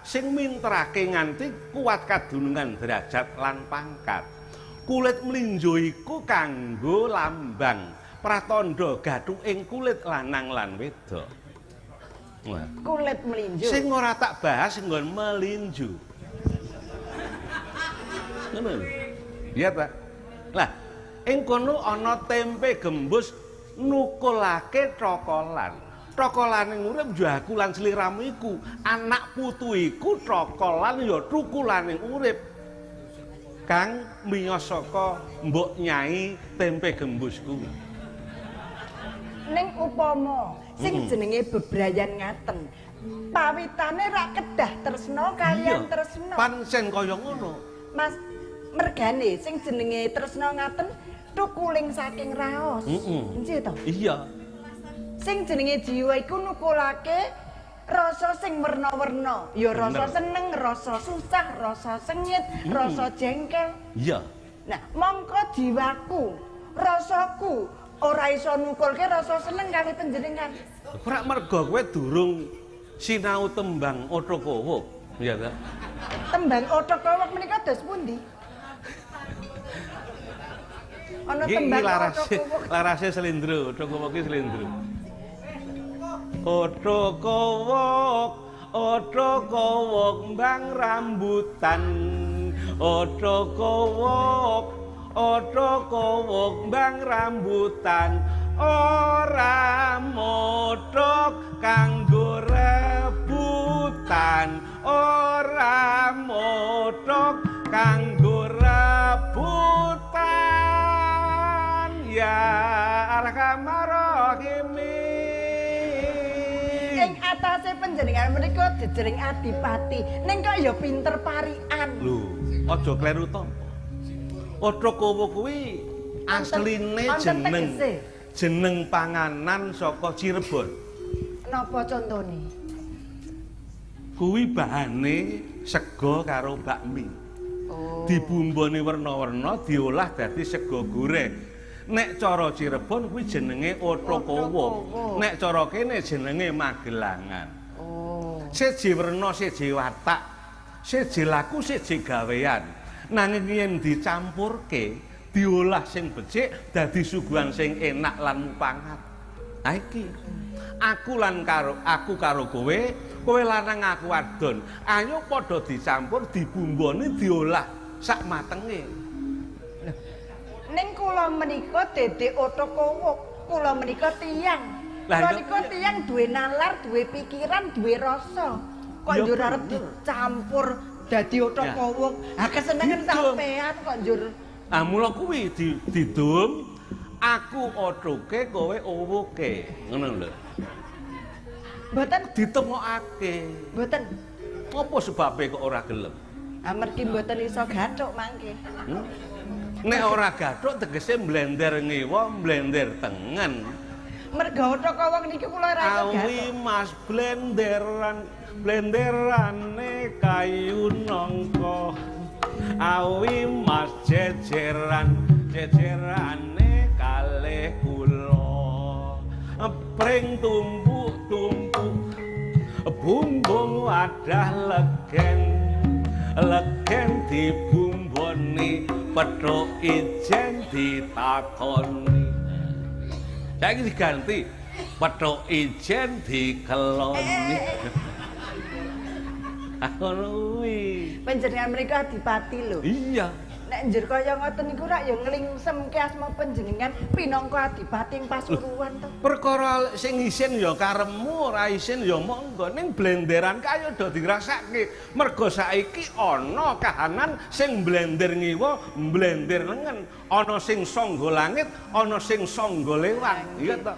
sing minterake nganti kuat kadunungan derajat lan pangkat. Kulit mlinjo iku kanggo lambang pratandha gathuking kulit lanang lan wedok. Wah. Kulit mlinjo. Sing ora tak bahas nggon melinjo. Ngono lho. Iya ta? Lah, ing kono ana tempe gembus nukulake thokolan. Thokolane urip ya aku lan sliramu iku, anak putu iku thokolan ya thukulane urip. Kang miyos saka mbok nyai tempe gembus kuwi. Ning upama sing jenenge bebrayan ngaten, pawitane rak kedah tresna kaliyan tresna. Pancen kaya ngono. Mas, mergane sing jenenge tresna ngaten tukuling saking raos. Nggih to? Iya. Sing jenenge jiwa iku nukulake rasa sing werna-werna. Ya rasa seneng, rasa susah, rasa sengit, rasa jengkel. Iya. Nah, mongko jiwaku, rasaku ora iso nukulke rasa seneng kali panjenengan. Ora mergo kowe durung sinau tembang Othokowuk, iya ta? Tembang Othokowuk menika dos pundi? Ana tembang Othokowuk. Larase slendro, Othokowuk ki slendro. Othokowuk, Othokowuk mbang rambutan. Othokowuk, Othokowuk mbang rambutan. Ora mothok kanggo rebutan. Ora mothok kanggo rebutan. Ya Arhamar Rahimin. Ing atase panjenengan menika jejering adipati, ning kok ya pinter parikan. Lho, aja kleru tampa. Othokowuk kuwi asline jeneng jeneng panganan saka Cirebon. Napa contone? Kuwi bahane sega karo bakmi. Oh. Dibumboni werna-werna diolah dadi sega goreng. Nek cara Cirebon kuwi jenenge Othokowuk. Nek cara kene jenenge Magelangan. Oh. Siji werna, siji watak, siji laku, siji gawean. Nanging yen dicampurke, diolah sing becik dadi suguhan sing enak lan mupangat. Ha iki. Aku lan karo aku karo kowe, kowe lanang aku wadon. Ayo padha dicampur, dibumboni, diolah sak matenge. Ning kula menika dedek Othokowuk, kula menika tiyang. Kula menika tiyang duwe nalar, duwe pikiran, duwe rasa. Kok njur arep dicampur dadi Othokowuk. Ha kesenengan sampean kok njur. Ah mula kuwi didum aku othoke kowe owuke. Ngono lho. Mboten ditemokake. Mboten. Apa sebabe kok ora gelem? Amargi mboten iso gathuk mangke. Nek ora gathuk tegese mblender ngiwa, mblender tengen. Merga Othokowuk niki kula ora iso gathuk. Awi Mas blenderan, blenderane kayu nangka. Awi Mas jejeran, jejerane kalih kula. Pring tumpuk-tumpuk, bumbung wadah legen, legen dibumboni. Pethuk ijen ditakoni. Saiki diganti pethuk ijen dikeloni. Ngono kuwi. Panjenengan menika adipati lho. Iya. Nek njur kaya ngoten niku rak ya nglingsemke asma panjenengan pinangka adipati ing Pasuruan to. Perkara sing isin ya karepmu, ora isin ya monggo. Ning blenderan kaya do dirasake. Mergo saiki ana kahanan sing blender ngiwa, blender lengen. Ana sing sangga langit, ana sing sangga lewat. Iya to.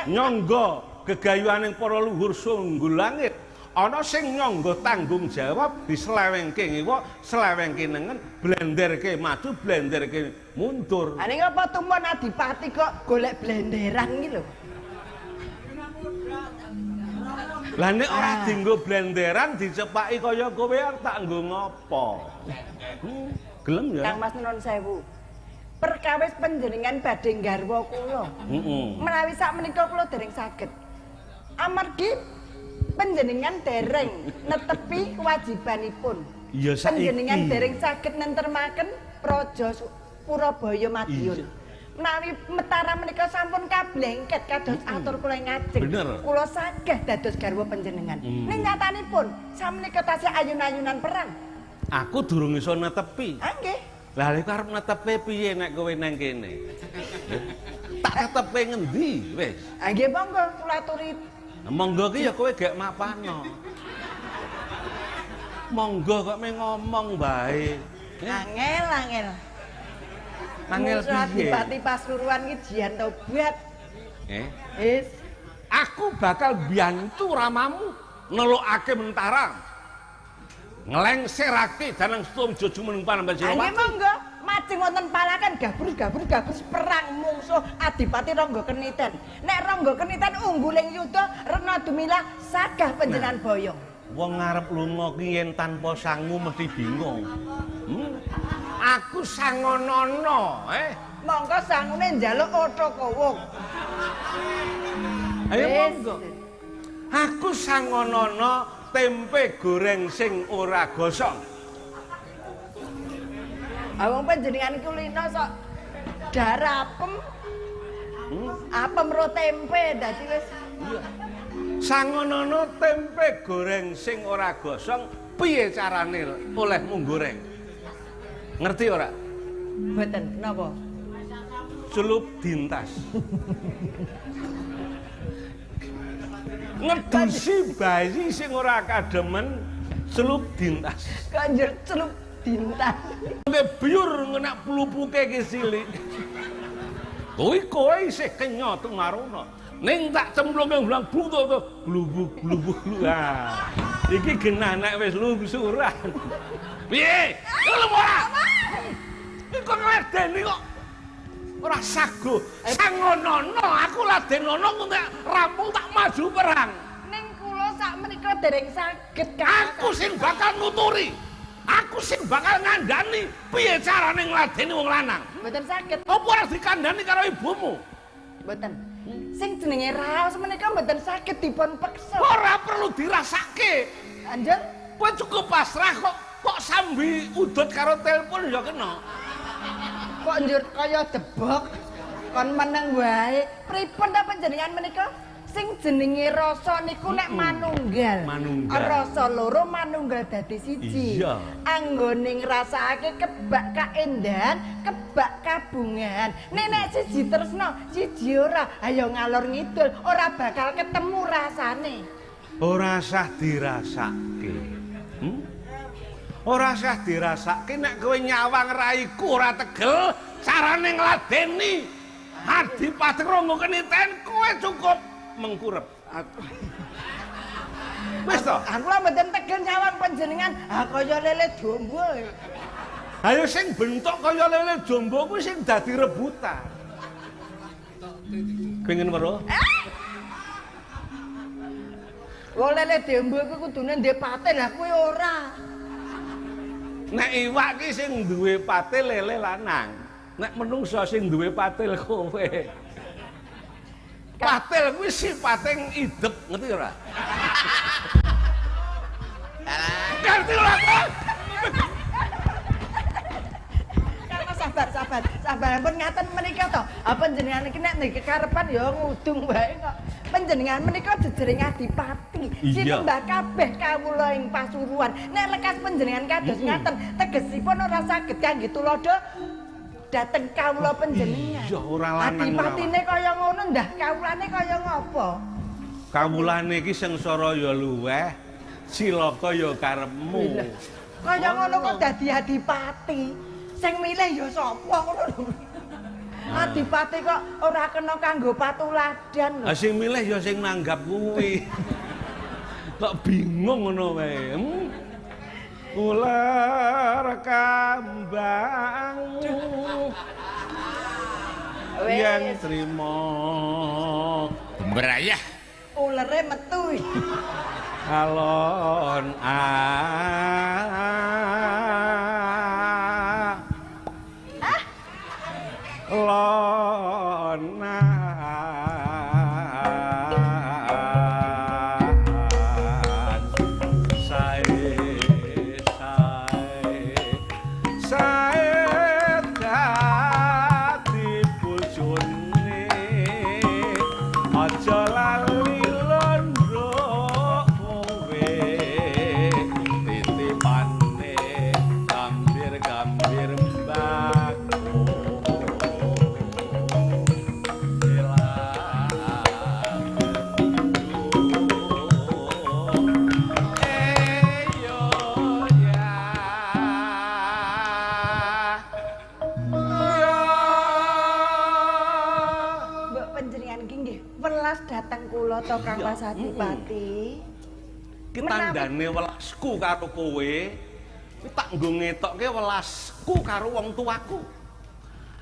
Nyangga gegayuhaning para luhur sangga langit. Ana sing nyangga tanggung jawab dislewengke ngiwa, slewengke nengen, blenderke maju, blenderke mundur. Ha ning apa tumon adipati kok golek blenderan iki lho? Lah nek ora dienggo blenderan dicepaki kaya kowe tak nggo ngopo? Gelem ya? Kang Mas nuwun sewu. Perkawis panjenengan badhe nggarwa kula. Heeh. Menawi sak menika kula dereng saged. Amargi Panjenengan dereng netepi kewajibanipun. Iya saiki. Panjenengan dereng saged nentremaken Praja Purabaya Madiun. Menawi Mataram menika sampun kablengket kados atur kula ing ngajeng. Kula saged dados garwa panjenengan. Ning nyatanipun samenika tasih ayun-ayunan perang. Aku durung iso netepi. Ah nggih. Lah lha arep netepe piye nek kowe nang kene? Tak tetepe ngendi wis? Ah nggih monggo kula aturi. Monggo ki ya kowe gek mapano. Monggo kok meh ngomong bae. Angel angel. Angel piye? Adipati Pasuruan ki jian tobat. Wis. Aku bakal biyantu ramamu ngelokake Mentara. Nglengserake Danang Stomjo jumeneng Panembahan Senopati. Nggih monggo, majeng wonten palakan gabrus-gabrus perang mungsuh Adipati Rangga Keniten. Nek Rangga Keniten ungguling yuda Rena Dumilah sagah panjenengan boyong. Wong arep lunga ki yen tanpa sangu mesti bingung. Aku sangonono, Monggo sangune njaluk otho kowung. Ayo monggo. Aku sangonono tempe goreng sing ora gosong. Wong panjenengan kulino sok darapem. Apem ro tempe dadi wis. Iya. Sangonono tempe goreng sing ora gosong piye carane olehmu goreng? Ngerti ora? Mboten, napa? Celup dintas. Ngedusi bayi sing ora kademen celup dintas. Kok njur celup dintas. Nek biur ngenak plupuke ki cilik. Kuwi kowe isih kenya tumaruna. Ning tak cemplunge ulang bluto to glubuk glubuk. Ah. Iki genah nek wis lungsuran. Piye? Lho ora. Iki kok ngladeni kok ora sago. Sangonono aku ladenono nek rampung tak maju perang. Ning kula sak menika dereng saged. Aku sing bakal nuturi. Aku sing bakal ngandani piye carane ngladeni wong lanang. Mboten saged. Apa ora dikandani karo ibumu? Mboten. Sing jenenge raos menika mboten saged dipun peksa. Ora perlu dirasake. Anjir, kowe cukup pasrah kok kok sambi udut karo telepon ya kena. Kok njur kaya debok kon meneng wae. Pripun ta panjenengan menika? Sing jenenge rasa niku nek manunggal. Manunggal. Rasa loro manunggal dadi siji. Iya. Anggone ngrasakake kebak kaendahan, kebak kabungan. Nek nek siji tresna, siji ora, ayo ngalor ngidul, ora bakal ketemu rasane. Ora sah dirasake. Ora sah dirasake nek kowe nyawang raiku ora tegel, carane ngladeni Adipati Rangga Keniten kowe cukup mengkurep. Wis to? Aku lho mboten tegel nyawang panjenengan, ha kaya lele domba. Ayo sing bentuk kaya lele domba kuwi sing dadi rebutan. Pengen weruh? Wong lele domba kuwi kudune ndek patil, lah kuwi ora. Nek iwak ki sing duwe patil lele lanang. Nek menungso sing duwe patil kowe. Patil kuwi sipate idep, ngerti ora? Ngerti ora? Kang sabar, sabar, sabar. Ampun ngaten menika to. Ha panjenengan iki nek ndek kekarepan ya ngudung wae kok. Panjenengan menika jejering adipati. Sinembah kabeh kawula ing Pasuruan. Nek lekas panjenengan kados ngaten, tegesipun ora saged kangge tuladha dateng kawula panjenengan. Iya ora lanang. Adipatine kaya ngono ndah kawulane kaya ngopo? Kawulane iki sengsara ya luweh, cilaka ya karepmu. Kaya ngono kok dadi adipati. Sing milih ya sapa ngono lho. Adipati kok ora kena kanggo patuladan lho. Lah sing milih ya sing nanggap kuwi. Kok bingung ngono wae. Ular kambang yang trimo berayah ulere metu alon a lona. to Kang Mas Adipati. Ki tandane welasku karo kowe, kuwi tak nggo ngetokke welasku karo wong tuaku.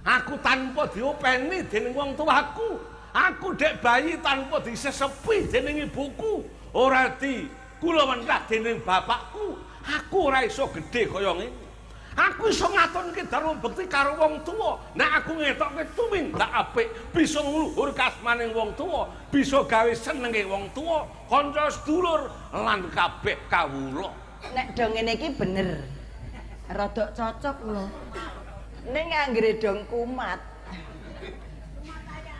Aku tanpa diopeni dening wong tuaku. Aku dek bayi tanpa disesepi dening ibuku, ora di kula wentah dening bapakku. Aku ora iso gedhe kaya ngene. Aku iso ngatonke dharma bekti karo wong tuwa. Nek aku ngetokke tumindak apik, bisa ngluhur kasmaning wong tuwa, bisa gawe senenge wong tuwa, kanca sedulur lan kabeh kawula. Nek do ngene iki bener. Rodok cocok lho. Ning anggere dong kumat.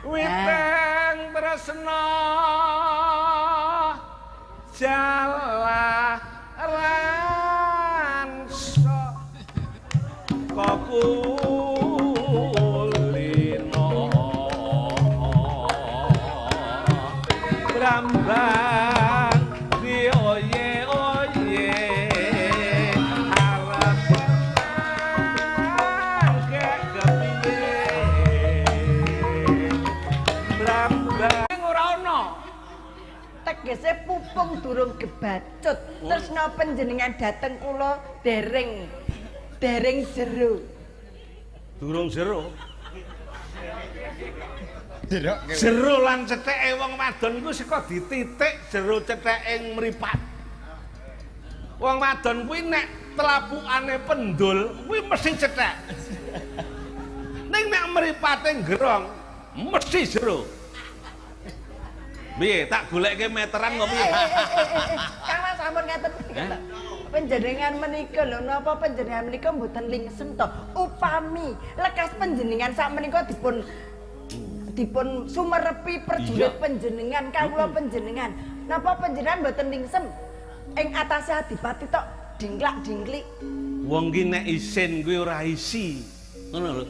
Witeng tresna jalaran kulino brambang di oye oye arep kepiye brambang ora ana tegese pupung durung gebacut. Tresna panjenengan dateng kula dereng dereng jero. Durung jero. Jero lan cetheke wong wadon iku saka dititik jero cetheke mripat. Wong wadon kuwi nek telapukane pendul kuwi mesti cethek. Ning nek mripate gerong mesti jero. Piye tak golekke meteran kok piye? Kang Mas sampun ngaten. Panjenengan menika lho napa panjenengan menika mboten lingsem to? Upami lekas panjenengan sak menika dipun dipun sumerepi prajurit panjenengan kawula panjenengan. Napa panjenengan mboten lingsem ing atase adipati tok dingklak-dingklik? Wong ki nek isin kuwi ora isi. Ngono lho.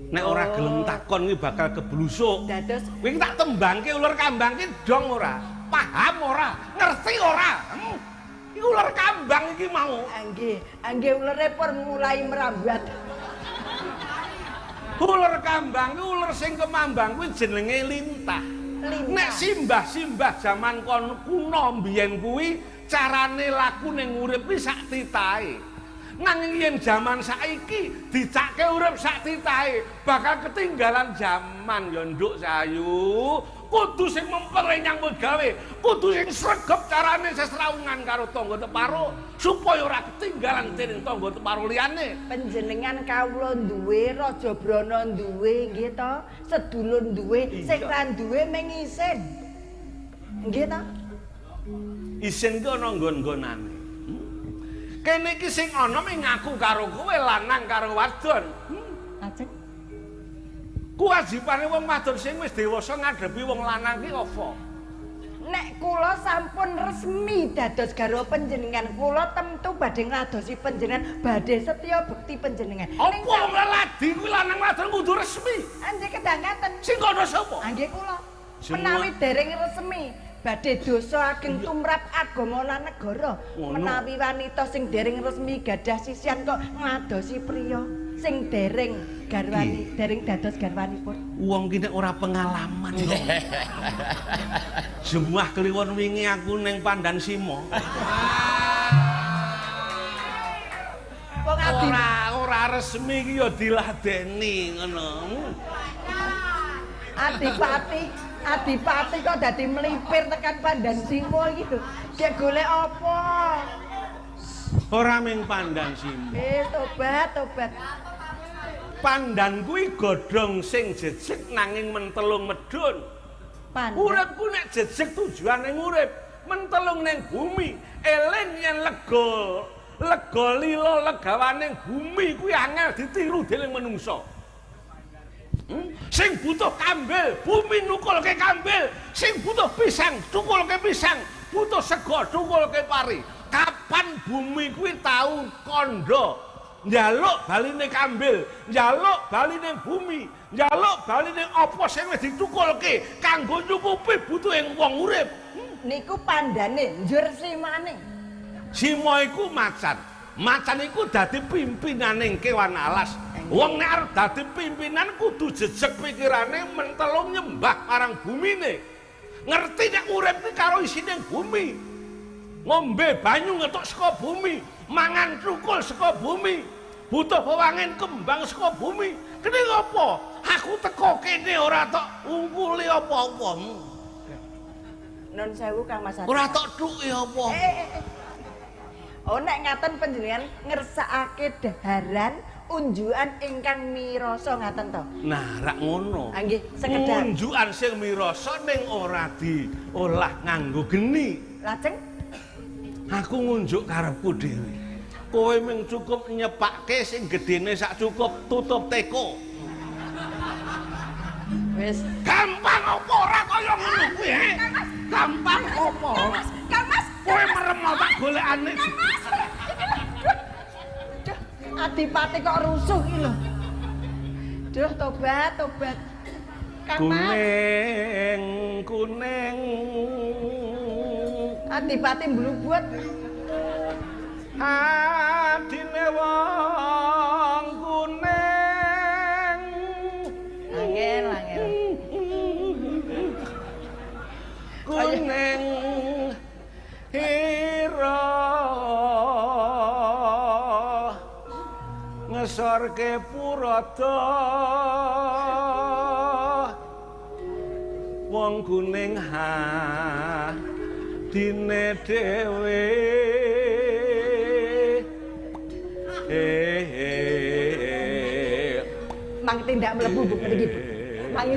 Nek ora gelem takon kuwi bakal keblusuk. Dados kuwi tak tembangke ular kambang ki dong ora? Paham ora? Ngerti ora? Iki ular kambang iki mau. Nggih, nggih ulere pun mulai merambat. Ular kambang kuwi ular sing kemambang kuwi jenenge lintah. Nek simbah-simbah jaman kuno mbiyen kuwi carane laku ning urip kuwi sak titahe. Nanging yen jaman saiki dicake urip sak titahe bakal ketinggalan jaman ya nduk sayu. Kudu sing mempere nyambut gawe, kudu sing sregep carane sesrawungan karo tangga teparo supaya ora ketinggalan dening tangga teparo liyane. Panjenengan kawula duwe, Raja Brana duwe, nggih to? Sedulur duwe, sing ra duwe mung isin. Nggih to? Isin ki ana nggon-nggonane. Kene iki sing ana mung ngaku karo kowe lanang karo wadon. Lajeng kewajibane wong wadon sing wis dewasa ngadepi wong lanang ki apa? Nek kula sampun resmi dados garwa panjenengan, kula tentu badhe ngladosi panjenengan, badhe setya bekti panjenengan. Apa wong ladi kuwi lanang wadon kudu resmi? Anjih kedah ngaten. Sing kono sapa? Nggih kula. Menawi dereng resmi badhe dosa ageng tumrap agama lan negara. Menawi wanita sing dereng resmi gadah sisian kok ngladosi priya sing dereng garwani, dereng dados garwanipun. Wong ki nek ora pengalaman kok. Jemuah kliwon wingi aku ning Pandan Simo. Wong adi ora resmi ki ya diladeni ngono. Adipati, adipati kok dadi melipir tekan Pandan Simo iki lho. Gek golek apa? Ora ming Pandan Simo. Tobat, tobat. Pandan kuwi godhong sing jejeg nanging mentelung medhun. Uripku nek jejeg tujuane urip, mentelung ning bumi, eling yen lega, lega lila legawane bumi kuwi angel ditiru dening manungsa. Sing butuh kambil, bumi nukulke kambil, sing butuh pisang, tukulke pisang, butuh sego, tukulke pari. Kapan bumi kuwi tau kandha njaluk baline kambil, njaluk baline bumi, njaluk baline apa sing wis ditukulke kanggo nyukupi butuhe wong urip. Niku pandane njur simane. Simo iku macan. Macan iku dadi pimpinaning kewan alas. Wong nek arep dadi pimpinan kudu jejeg pikirane mentelung nyembah marang bumine. Ngerti nek urip ki karo isine bumi. Ngombe banyu ngetuk saka bumi, mangan cukul saka bumi, butuh wewangen kembang saka bumi. Kene ngopo? Aku teko kene ora tok ungkuli apa-apa. Nun sewu Kang Mas. Ora tok tuke apa. Oh nek ngaten panjenengan ngersakake daharan unjukan ingkang mirasa ngaten to. Nah, rak ngono. Ah nggih, sekedar unjukan sing mirasa ning ora diolah nganggo geni. Lajeng aku ngunjuk karepku dhewe. Kowe mung cukup nyepake sing gedene sak cukup tutup teko. Wis gampang apa ora kaya ngono kuwi, he? Gampang apa? Kang Mas, kowe merem tak golekane. Kang Mas. Duh, adipati kok rusuh iki lho. Duh, tobat, tobat. Kang Mas. Kuning, kuning. Adipati mblubut. Adine wong kuning. Angel, angel. Kuning hira ngesorke purada. Wong kuning ha dine dhewe. Mang tindak mlebu Bu mriki Bu. Mang